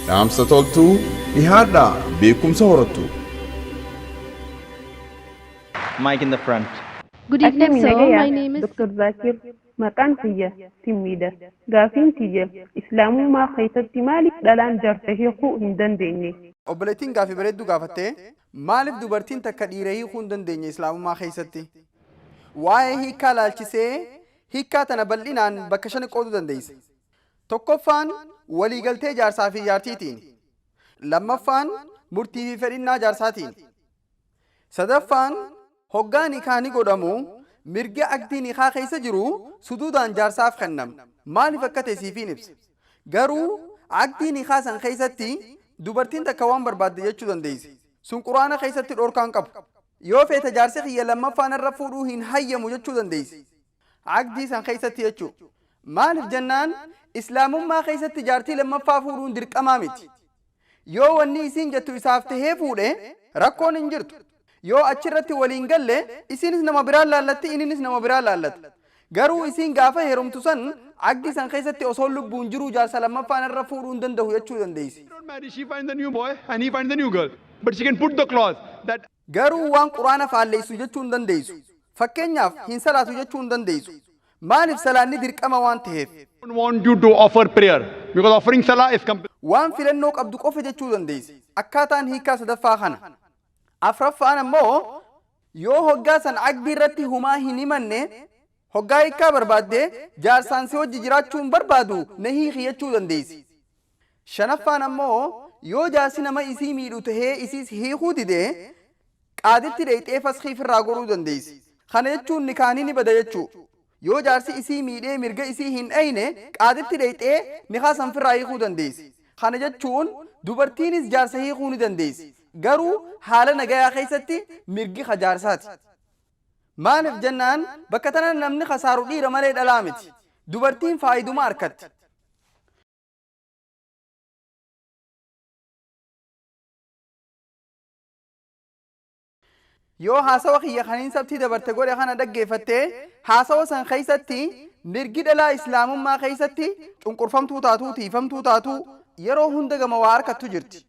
Dhaamsa toltuu dhihaadhaa beekumsa horattu. Mic in the front. Good evening, Akkami sir. nagaya, My name is Dr. Zakir. Maqaan kiyya Timmiidha. Gaafiin kiyya Islaamummaa keessatti maaliif dhalaan jaarsa hiikuu hin dandeenye? Obboleettiin gaafii bareedduu gaafattee, maaliif dubartiin takka dhiira hiikuu hin dandeenye Islaamummaa keessatti? Waa'ee hiikkaa laalchisee hiikkaa tana bal'inaan bakka shani qooduu dandeessa. Tokkoffaan waliigaltee jaarsaa fi jaartiitiin. Lammaffaan murtii fi fedhinnaa jaarsaatiin. Sadaffaan hoggaa nikaa ni godhamu mirgi aqdii nikaa keessa jiru suduudaan jaarsaaf kennama. Maaliif akka ta'e siifiin ibsa. Garuu aqdii nikaa san keessatti dubartiin takka waan barbaadde jechuu dandeessi. Sun Qur'aana keessatti dhorkaan qabu. Yoo feete jaarsi kiyya lammaffaa narra fuudhuu hin hayyamu jechuu dandeessi. Aqdii san keessatti jechuu. Maaliif jennaan Islaamummaa keessatti jaartii lammaffaa fuudhuun dirqamaa miti. Yoo wanni isiin jettu isaaf tahee fuudhe rakkoon hin jirtu. Yoo achirratti walii hin galle isiinis nama biraa laallatti inninis nama biraa laallata. Garuu isiin gaafa heerumtu san aqdii san keessatti osoo lubbuun jiruu jaarsa lammaffaa narra fuudhuu hin dandahu jechuu dandeessi. Don't marry, she finds a new boy and he finds a new girl. But she can put the clause that Garuu waan Qur'aana faalleessu jechuu hin dandeessu. Fakkeenyaaf hin salaatu jechuu hin dandeessu. Maaliif salaanni dirqama waan taheef. don't want you to offer prayer because offering salah is compulsory. Waan filannoo qabdu qofa jechuu dandeessi. Akkaataan hiikkaa sadaffaa kana. Afraffaan ammoo yoo hoggaa san aqdii irratti humaa hin himanne hoggaa hiikkaa barbaadde jaarsaan si wajji jiraachuu hin barbaadu na hiiki jechuu dandeessi. Shanaffaan ammoo yoo jaarsi nama isii miidhu tahee isiis hiikuu dide qaaditti dheyxee faskii firraa godhuu dandeessi. Kana jechuun nikaahni ni bada jechuu. Yoo jaarsi isii miidhee mirga isii hin dhayne qaaditti dheyxee nikaa san firraa hiikuu dandeessi. Kana jechuun dubartiinis jaarsa hiikuu ni dandeessi. Garuu haala nagayaa keessatti mirgi ka jaarsaati. Maaliif jennaan bakka tana namni khasaaru dhiira malee dhalaa miti. Dubartiin faayiduma arkatti. Yoo haasawa kiyya kaniin sabtii dabarte godhe kana dhaggeeffatte, haasawa san keessatti mirgi dhalaa Islaamummaa keessatti cunqurfamtuu taatuu, tiifamtuu taatuu yeroo hunda gama waa harkattu jirti.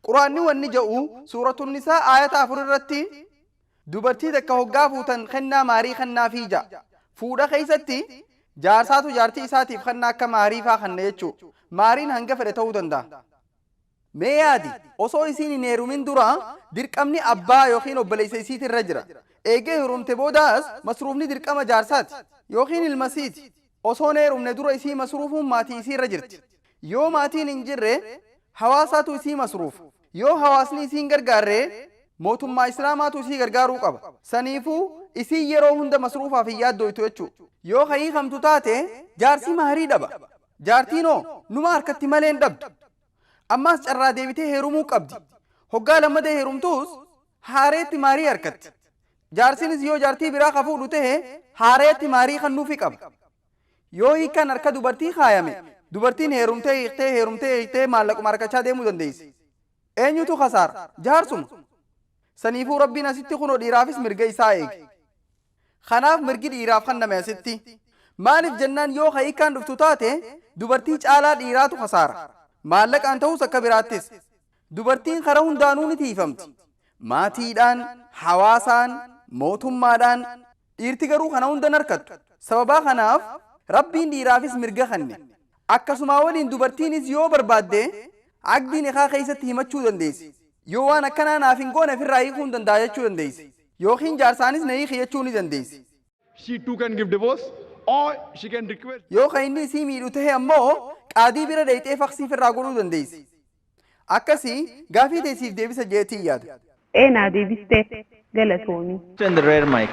Quraanni wanni ja'u suuratun Nisaa aayata 4 irratti dubartii takka hoggaa fuutan kennaa maarii kennaafii ja'a. Fuudha keessatti jaarsaatu jaartii isaatiif kennaa akka maarii faa kenna jechuu. Maariin hanga fedhe ta'uu danda'a. Mee yaadi, osoo isiin hin heerumin dura dirqamni abbaa yookiin obboleessa isiiti irra jira. Eega heerumte boodaas masruufni dirqama jaarsaati yookiin ilmasiiti. Osoo hin heerumne dura isii masruufuun maatii isii irra jirti. Yoo maatiin hin jirre hawaasaatu isii masruufa. Yoo hawaasni isii hin gargaarre mootummaa Islaamaatu isii gargaaruu qaba. Saniifuu isiin yeroo hunda masruufaaf hin yaaddooytu jechuudha. Yoo ka hiikamtu taate jaarsi mahrii dhaba. Jaartiin hoo numa harkatti malee hin dhabdu. Ammaas carraa deebitee heerumuu qabdi. Hoggaa lammada heerumtuus haareetti maarii harkatti. Jaarsinis yoo jaartii biraa ka fuudhu tahe haareetti maarii kennuufi qaba. Yoo hiikkaan harka dubartii kaayame dubartiin heerumtee hiiktee heerumtee hiiktee maallaquma harkachaa deemuu dandeessi. Eenyutu kasaara? Jaarsuma. Saniifuu Rabbiin asitti kunoo dhiiraafis mirga isaa eege. Kanaaf mirgi dhiiraaf kenname asitti. Maaliif jennaan yoo ka hiikkaan dhuftu taate dubartii caalaa dhiiraatu kasaara. Maallaqaan ta'us akka biraattis. Dubartiin kara hundaanuu ni tiiyfamti. Maatiidhaan, hawaasaan, mootummaadhaan. Dhiirti garuu kana hunda hin arkattu. Sababaa kanaaf Rabbiin dhiiraafis mirga kenne. Akkasumaa waliin dubartiinis yoo barbaadde aqdii nikaa keessatti himachuu dandeessi. Yoo waan akkanaa naaf hin goone ofirraa hiikuu hin danda'a jechuu dandeessi. Yookiin jaarsaanis na hiiki jechuu ni dandeessi. She too can give divorce or she can request. Yoo ka inni isii miidhu tahe ammoo qaadii bira dhayxee faksii firraa godhuu dandeessi. Akkasi gaafii tee siif deebisa je'eetiin yaada. Ee naa deebiste galatoomi. In the rear mic.